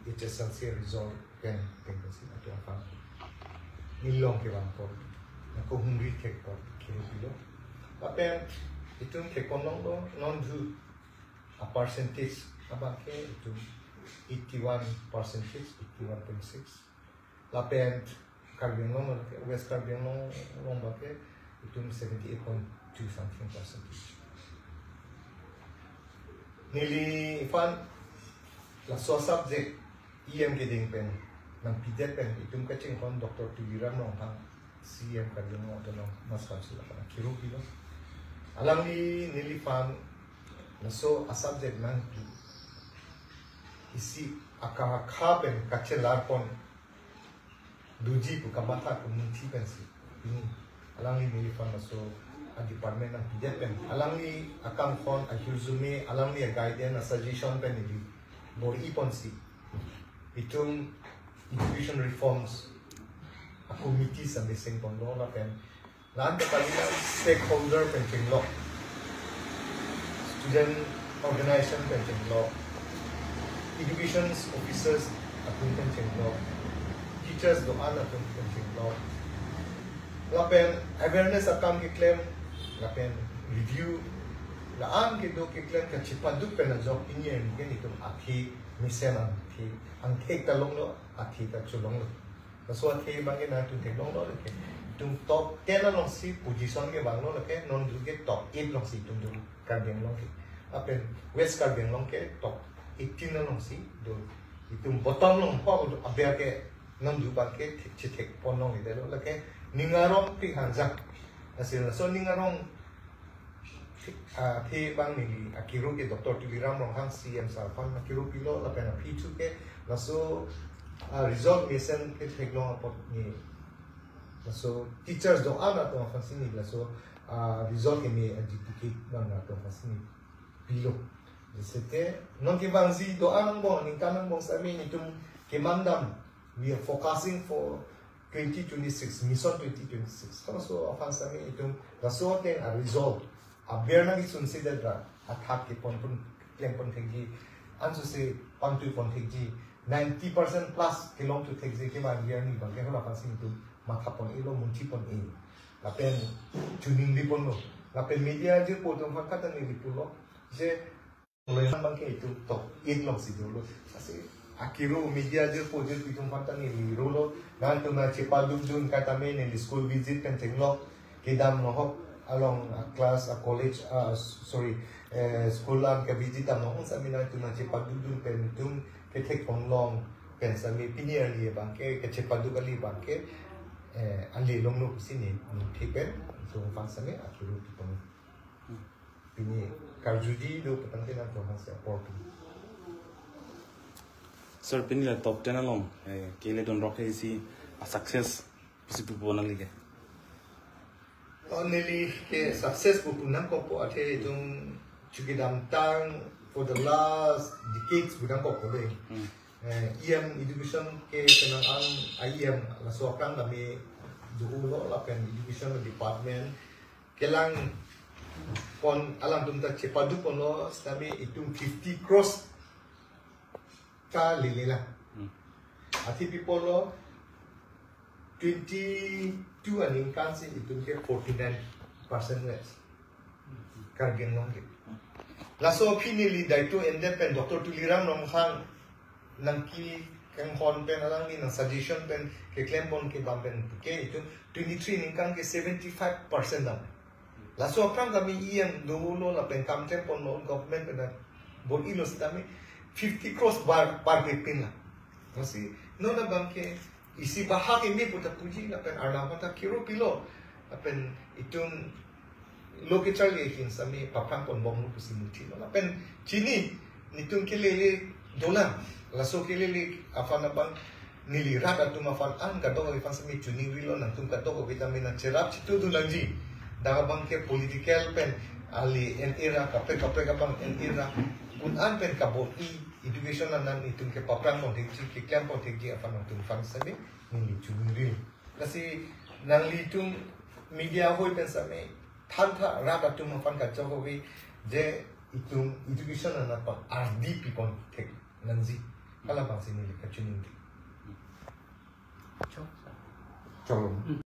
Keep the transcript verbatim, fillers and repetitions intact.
H S L C result pen pen si atu aphan nilong kevang apot, nangkehumri thek apot kehumri lo. Lapen itum theklonglo non dhu a percentage abang ke itum eighty-one percentage, eighty-one point six. Lapen Karbi Anglong lo ke, West Karbi Anglong along abang ke itum seventy-eight point two something percentage. Neliphan laso subject E M keding pen nangpidet pen itum kachinghon Doctor Tuliram Ronghang, C E M Karbi Anglong Autonomous Council aphan akiro pilo. Alangli neliphan laso a subject nangpi isi akahakha pen kachelar pon doji pu kamatha komunthi pensi pini alangli neliphan laso a department nangpidet pen, alangli akanghon, ahirjume, alangli a guidance, a suggestion pen neli bor-i ponsi itum education reforms a committee sameseng ponlo. Lapen la-an ta kali, stakeholder pen chenglok, student organization pen chenglok, education officers atum pen chenglok, teachers do-an atum pen chenglok, lapen awareness akam keklem, lapen review, la-an kedo keklem kachepaduk pen ajok pini arni ke itum athe mesen, athe angthek ta longlo, athe ta cholonglo. Laso athe abang ke nangtum theklonglo lake, itum top ten alongsi position kevanglo lake, non dhu ke top eight alongsi itum dhu, Karbi Anglong ke. Lapen West Karbi Anglong ke top eighteen alongsi dhu. Itum bottom along ho aber ke non dhu abang ke thek, chethek pon longledetlo lake, ning arong pik hangjang. Lasi laso ning arong athe abang neli akiro ke Doctor Tuliram Ronghang C E M sir aphan akiro pilo, lapen aphi thu ke laso a result mesen ketheklong apot ne laso teachers do-an atum aphansi ne laso a result keme a duplicate abang atum aphansi ne pilo. Jese ke non kevangji do-an angbong, ningkan angbong sami itum kemandam, we are focusing for twenty twenty-six, Mission twenty twenty-six. Halaso aphan sami itum laso ateng a result aber nangkesunsedet ra athak kepon pon, klem pon thekji, ansose pantui pon thekji, ninety percent plus kelong thu thekji kevang biar ni abang ke hala aphansi itum matha pon-elo, munthi pon-e. Lapen choningri ponlo. Lapen media jirpo atum aphan kata neli pulo je abang ke itum top eight alongsi dolo. Lasi akiro media jirpo jirpi atum aphan ta neli rolo. Nangtum nangchepadukdun, kaita me neli school visit pen chenglok, kedam nohok along a class, a college, a, sorry, eh, school an ke visit dam nohok sami nangtum nangchepadukdun pen itum kethek ponlong pen sami pini arni abang ke, kachepaduk kali abang ke, eh, ale longlo pusi ne, ne thek pen itum aphan sami akiro pi pon. Pini karjuji do petang tenang tuhan si apor tu. Sir, pini la top ten along, eh, kele don rock isi a success pusi pupo nangli ke. Oh, neli ke success pupo nangkokpo athe itum chukidamtang for the last decades pu nangkokpo dei. Hmm. Eh, E M education ke penang an a E M laso aphrang kami dolo lapen education department kelang pon alangtum ta chepaduk ponlo sitame itum fifty crores ta lele lang. Hmm. Athe pi pulo twenty-two aningkan si itum ke forty-nine percent wes. Karbi Anglong ke. Laso aphi neli daito endet pen Doctor Tuliram Ronghang nangkekanghon pen alangli nang suggestion pen keklem pon kebam pen ke itum twenty-three aningkan ke seventy-five percent dam. Laso aphrang kami E M dolo lapen kam klem ponlo government pen bor-ilo sitame fifty crores bar, bar pepin la. Lasi non abang ke isi bahak imi puta puji lapen Arnam ta kiro pilo lapen itum lo kecharli ahin sami paphrang ponbomlo pusi muthilo lapen chini nitum kelele dolang, laso kelele aphan abang neli rat atum aphan an kadokave aphan sami choningrilo, nangtum kadokave tame nangcherap chitudun nangji. Dak abang ke political pen ali N A ra kaprek kaprek abang N A ra un an pen kabor-i education anan itum ke paphrang pon thekji, keklem pon thekji aphan nangtum aphan sami neli choningrilo. Lasi nanglitum media ahoi pen sami thantha rat atum aphan kachokove je itum education anan aphan ardi pi pon thek nangji. Hala abang si neli kachiningri. Chok, sir. Chok.